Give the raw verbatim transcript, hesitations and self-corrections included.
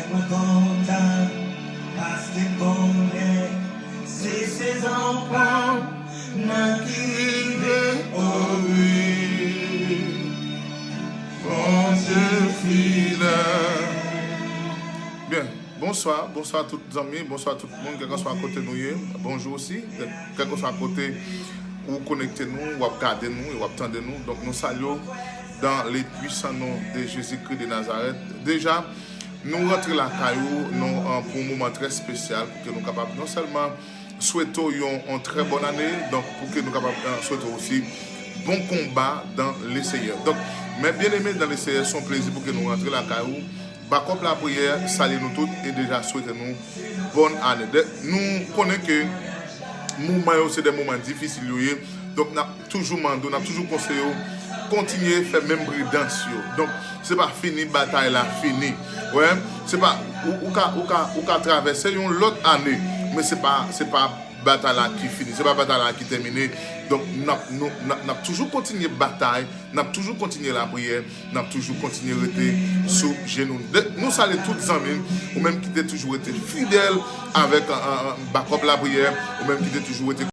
Mwen kontan, paske m konnen se sezon pa m nan ki rive, o wi. Bondye fidèl. Byen, bonswa, bonswa tout zanmi, bonswa tout moun, kèlkanswa kote nou ye. Bonjou osi, kèlkanswa kote ou konekte nou, w ap gade nou e w ap tande nou. Donk, nou salye w dans le puissant nom de Jésus-Christ de Nazareth. Deja, nou rantre lakay ou, nou, euh, pou yon moman trè espesyal, pou ke nou kapab non sèlman swete w yon, yon trè bòn ane, donk pou ke nou kapab, euh, swete w osi bon konba dans le Seigneur. Donk, mes bien-aimés dans le Seigneur, se yon plezi pou ke nou rantre lakay ou. Bakòp Lapriyè salye nou tout e deja swete nou bòn ane. De, nou konnen ke moman yo se de moman difisil yo ye. Donk, n ap toujou mande w, n ap toujou konseye w, kontinye fè menm pridans yo. Donk, se pa fini batay la fini. Wè, se pa, ou, ou ka, ou ka, ou ka travèse yon lòt ane, men se pa, se pa batay la ki fini, se pa batay la ki tèmine. Donk, n ap, nou, n ap, n ap toujou kontinye batay, n ap toujou kontinye lapriyè, n ap toujou kontinye rete sou jenou. De, nou salye tout zanmi, ou menm ki te toujou rete fidèl avèk, euh, euh, Bakòp Lapriyè, ou menm ki te toujou rete